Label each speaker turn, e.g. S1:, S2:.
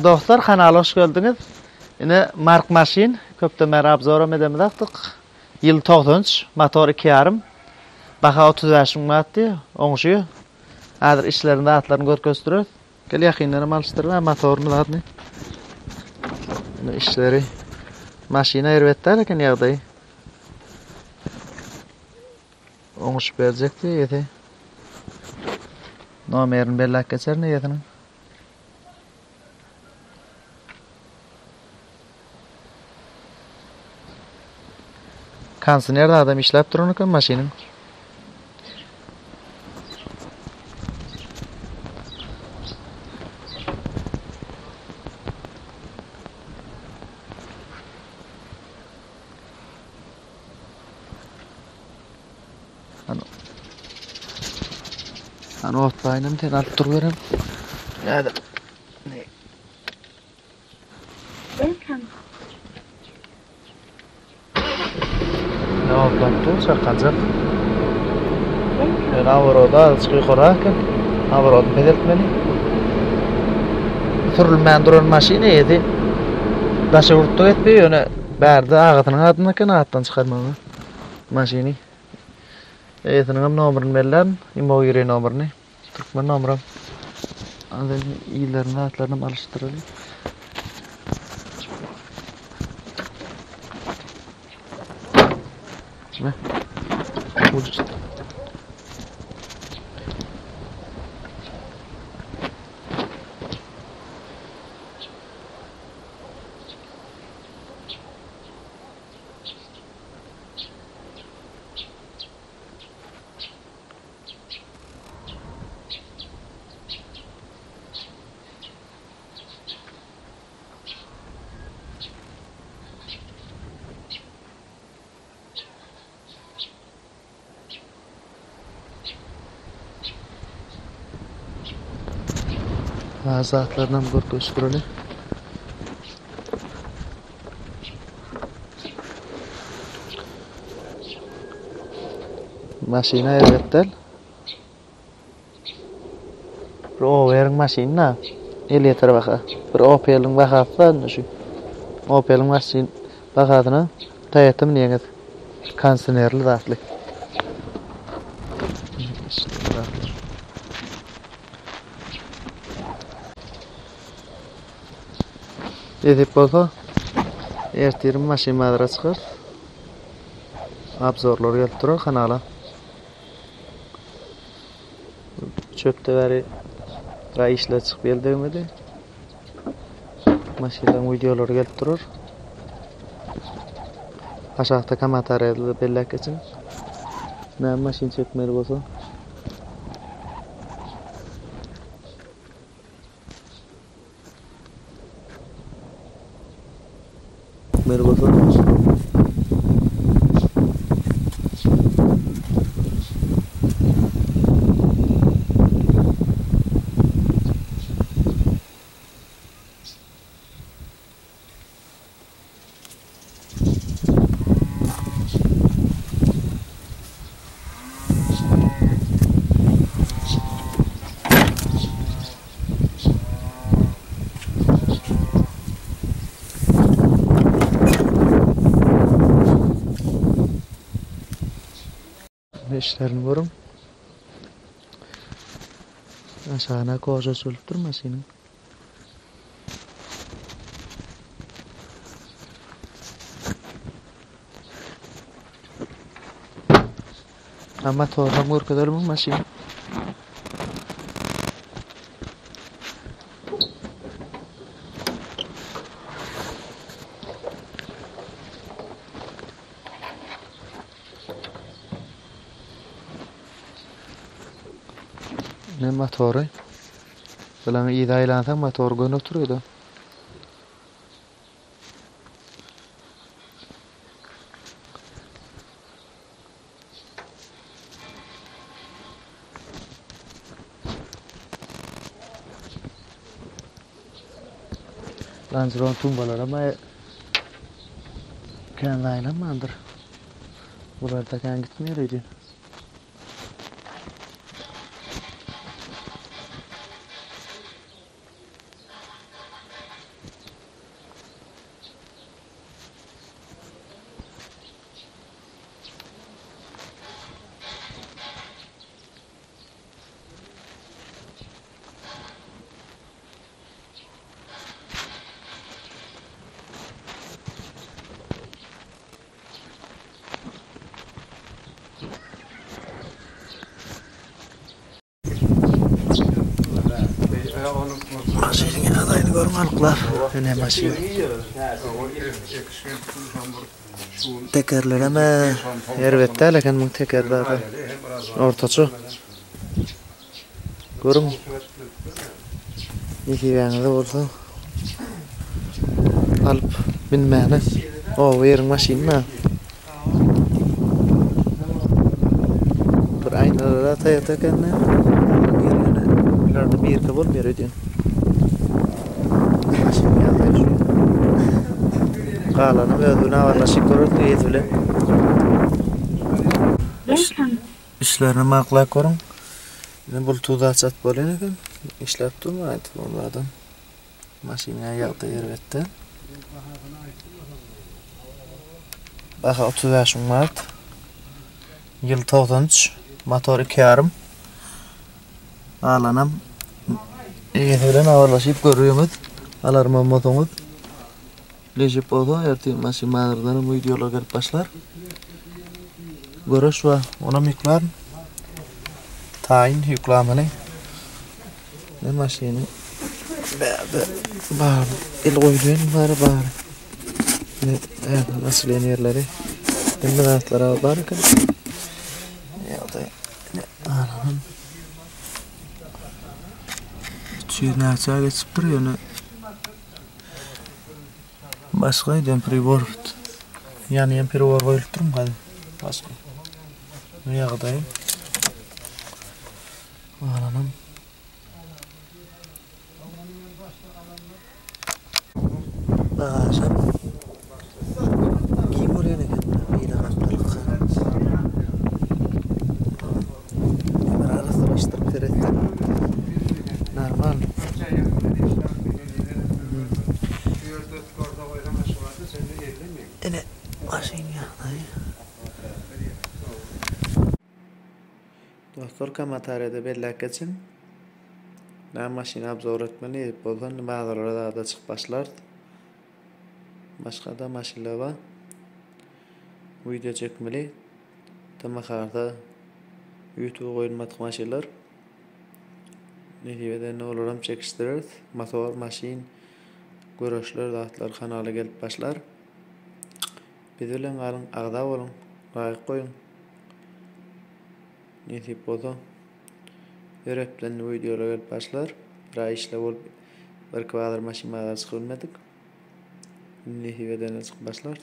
S1: Salam dostlar, kanala hoş geldiňiz. Ine Mark maşyn, köpden bäri obzoram edemizakdyk. Ýyl 93, motor 2,5. Baha 35 müň manat diýýär, oňşuýar. Häzir işlerini, zatlaryny görkezdireris. Gel ýakyndanam alyşdyryp, motoryny zadyny. Ine işleri. Maşyna erbet däl eken ýagdaýy. Oňuşyp berjek diýýär eýesi. Nomerini belläp geçerin eýesiniň. Kondisioner adam işläp duran eken maşynyň. Hany otlaýynam sen alyp duruberem. Näde? Ne?
S2: Welcome.
S1: Ne otlap dur çakajak. Ýöne awroda azajyk ýokarak eken. Awrodyny peseltmeli. Sürülmän duran maşyn eýesi daşary ýurtda getdi, ýöne bärde agasynyň adynda eken atdan çykarmagy maşyny. Eýesiniň hem nomerini bellän, imo giren nomerini. Türkmen nomeram. Azal ýerlerini zatlaryny hem alyşdyraly. Ne? Ucuz. Zatlarynam görkezdireli. Maşyna erbet däl. Bir Overiň maşyny-da elýeter baha. Bir Opel-iň bahasy da indi şu. Opel-iň maşyn bahasyna Toyota münýäňiz. Kondisionerli zatly. Nesip bolsa ertir maşyn bazara çykar. Obzorlar gelip durar kanala. Çöpde bäri ra işler çykyp ýel degmedi. Maşynlaryň wideolary gelip durar. Aşakda kommentariýada belläp geçiň. Näme maşyn çekmeli bolsa. Meri bolsa. İşlerini görüň. Aşagyna koja çölüpdir maşynyň. Ha motordan görkezelim maşyn. Ne motory? Bilen yza aýlansaň motor göni oturýar-da. Lanzron tumbalara ma kän aýlanmandyr. Bularda kän gitmeýär öýdýän. Maşynyň ýagdaýyny görüň halklar. Ine maşyn. Tekerlerem erbet däl eken muň tekerleri. Ortaça. Görüň. Nesibäňizde bolsa alyp binmäne. Oba ýeriň maşyny-da. Bir aýnalara Toyota ekende. Bularda birki bolmaýar öýdýän. Maşyn ýagdaýy şu. Galany öz bilen habarlaşyp göreris eýesi bilen. Işlerini maklap görüň. Indi bluetooth açat bolýan eken. Işläp durmy aýdyp onlardan. Maşynyň ýagdaýy erbetde. Baha 35 müň manat. Ýyl 93, motor 2,5. Galanam eýesi bilen habarlaşyp görüňiz. Alarman bolsaňyz. Nesip bolsa ertir maşyn bazardan hem wideolar gelip başlar. Görüş we onam ýüklärin. Taýyn ýüklamany. Ne maşyny bärde bar. El goýulýan bary bar. Ne bärde açylýan ýerleri. Hemme zatlar bar eken. Ýagdaý ne alalım. 300 näçe geçipdir ýöne Başga eden pribor. Ýanýan pribor goýulyp durmy gazy? Başga. Bu ýagdaý. Alanam. Bagažam. Giň bolýan eken. Beýle gapdalyk. Bir arassalaşdyryp seretsem. Normal. Ine maşyn ýagdaýy. Dostlar komentariýada belläp geçiň. Näme maşyn obzor etmeli nesip bolsa indi bazarlara zada çykyp başlarys. Başgada maşynlar bar. Wideo çekmeli. TMH'da YouTube goýulmadyk maşynlar. Nesip edende olaram çekişdireris. Motor, maşyn, göreşler zatlar kanala gelip başlar. Biz bilen galyň, agza boluň, laýk goýuň. Nesip bolsa her hepdende wideolar gelip başlar. Bir işle bolup bir iki bazar maşyn bazar çykyp bilmedik. Nesip edende çykyp başlarys.